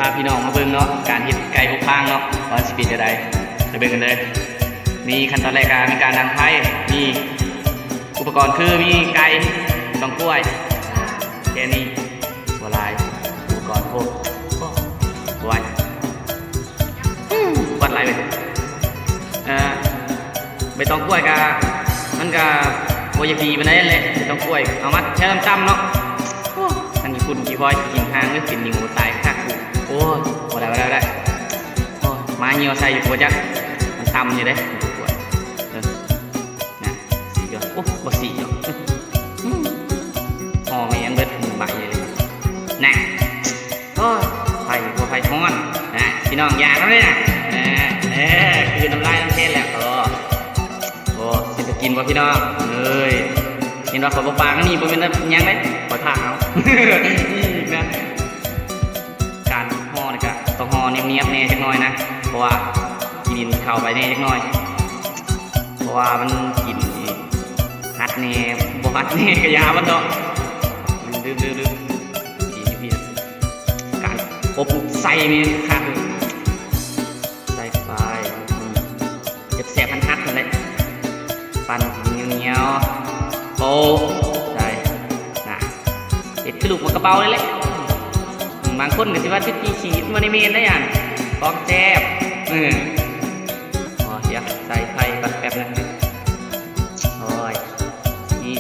ພາພີ່ນ້ອງມາເບິ່ງເນາະ ການເຮັດໄກ່ອົບຟາງເນາະ ວ່າຊິເປັນຈັ່ງໃດ ໄປເບິ່ງກັນເລີຍ. ມີຂັ້ນຕອນແລກກະມີການດັງໄຟ ມີອຸປະກອນຄືມີໄກ່ ສອງຖ້ວຍ ແຄ່ນີ້ ບໍ່ຫຼາຍ ອຸປະກອນ ໂອ້ ໂອ້ ບໍ່ໄຫວ ຄວັນຫຼາຍເວີຍ. ເອີ ໃບຕອງກ້ວຍກະ ມັນກະບໍ່ຢາກດີປານໃດແຫຼະ ໃບຕອງກ້ວຍ ເອົາມາແຖວຕ່ຳໆເນາະ. ໂອ້ ອັນນີ້ຝຸ່ນຂີ້ຫອຍ ກິນຫາງເລີຍ ເປັນໜິ່ງບໍ່ຕາຍຄັກ. ໂອ້ຍ ບໍ່ໄດ້ ບໍ່ໄດ້ ບໍ່ໄດ້. ໂອ້ຍ ໝາຍ່ຽວໃສ່ຢູ່ບໍ່ຈັກ ມັນຕຳຢູ່ເດ້ ໃບຕອງກ້ວຍ. ເອີ ນະ ສີດອກ ໂອ້ ບໍ່ສີດອກ ຫໍ່ແມ່ງເບິດໃບເລີຍນະ. ໂອ້ຍ ໄຟບໍ່ໄຟຮ້ອນນະ ພີ່ນ້ອງ ຢ່ານຳເລີຍນະ. ເອີ ເອີ ຄືນນ້ຳລາຍນ້ຳແຄນແລ້ວ. ໂອ້ ໂອ້ ເປັນຕາກິນບໍ່ພີ່ນ້ອງເອີຍ? ເຫັນວ່າຂ້ອຍບໍ່ປາກນີ້ ບໍ່ແມ່ນຫຍັງເດ້ ຂ້ອຍພາກເອົານະ. ການຫໍ່ນີ້ກະຕ້ອງຫໍ່ນຽບໆແດ່ຈັກໜ້ອຍນະ ເພາະວ່າຂີ້ດິນເຂົ້າໄປແດ່ຈັກໜ້ອຍ ເພາະວ່າມັນກິນນີ້ ຮັດແດ່ ບໍ່ຮັດແດ່ກະຢ່າມັນດອກ. ລືມ ລືມ ລືມ ການອົບໃສ່ນີ້ຄັກ ໃສ່ໄປ ອືມ ແຊບໆ ຮັດໆ ຫັ້ນແຫຼະ ປັ້ນໜຽວໆ. ໂອ້ ໄດ້ນະ ເຮັດຄືລູກໝາກກະເປົານີ້ແຫຼະ. ບາງຄົນກະຊິວ່າຕິດຂີ້ຂີ້ ບໍ່ໄດ້ແມ່ນໄດ໋ອັນ ຂອງແຊບ. ເອີ ອໍ ດຽວໃສ່ໄຟກ່ອນແປັບໜຶ່ງ. ໂອ້ຍ ນີ້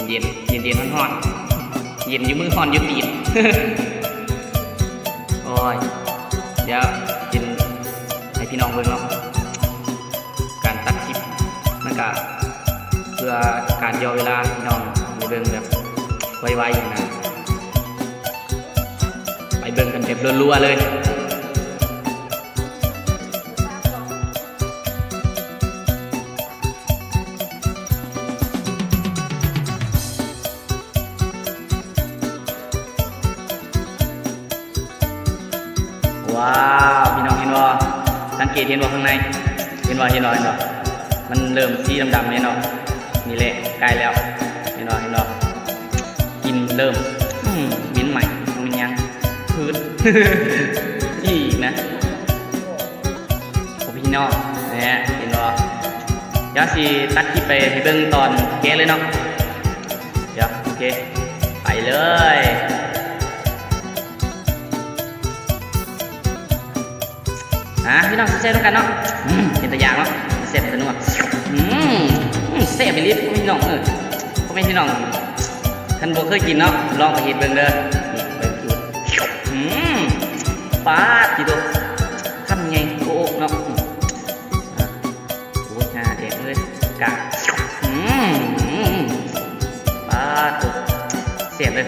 ເຢັນໆ ເຢັນໆ ຮ້ອນໆ ເຢັນຢູ່ມື ຮ້ອນຢູ່ຕີນ. ໂອ້ຍ ດຽວກິນໃຫ້ພີ່ນ້ອງເບິ່ງເນາະ ການຕັດຄລິບ ມັນກະເພື່ອການຫຍໍ້ເວລາ ພີ່ນ້ອງໄດ້ເບິ່ງແບບໄວໆ ຫັ້ນນະ. ໄປເບິ່ງກັນແບບລັວໆເລີຍ. ວ້າວ ພີ່ນ້ອງເຫັນບໍ່? ສັງເກດເຫັນບໍ່ຂ້າງໃນ? ເຫັນບໍ່? ເຫັນບໍ່? ເຫັນບໍ່? ມັນເລີ່ມສີດຳໆ ເຫັນບໍ່? ນີ້ແຫຼະ ໃກ້ແລ້ວ ເຫັນບໍ່? ເຫັນບໍ່? ກິ່ນເລີ່ມ ອືມ ເໝັນໄໝ້ ບໍ່ແມ່ນຫຍັງ ພືດ ອີກນະ ໂອ້ ພີ່ນ້ອງ ແນ່ ເຫັນບໍ່? ດຽວຊິຕັດຄລິບໄປໃຫ້ເບິ່ງຕອນແກະເລີຍເນາະ. ດຽວ ໂອເຄ ໄປເລີຍ. ອ່າ ພີ່ນ້ອງແຊບໆນຳກັນເນາະ. ອືມ ເປັນຕາຢາກເນາະ ແຊບຕານົວ. ອືມ ອືມ ແຊບອີ່ຫຼີພີ່ນ້ອງເອີຍ. ພໍ່ແມ່ພີ່ນ້ອງ ຄັນບໍ່ເຄີຍກິນເນາະ ລອງໄປເຮັດເບິ່ງເດີ. ນີ້ ເບິ່ງສູດ. ອືມ ປາດຕິໂຕ ຄຳໃຫຍ່ໂອະເນາະ. ອືມ ໂອ້ຍ ໜ້າແດກເລີຍ ກະ ອືມ ປາດໂຕ ແຊບເລີຍ.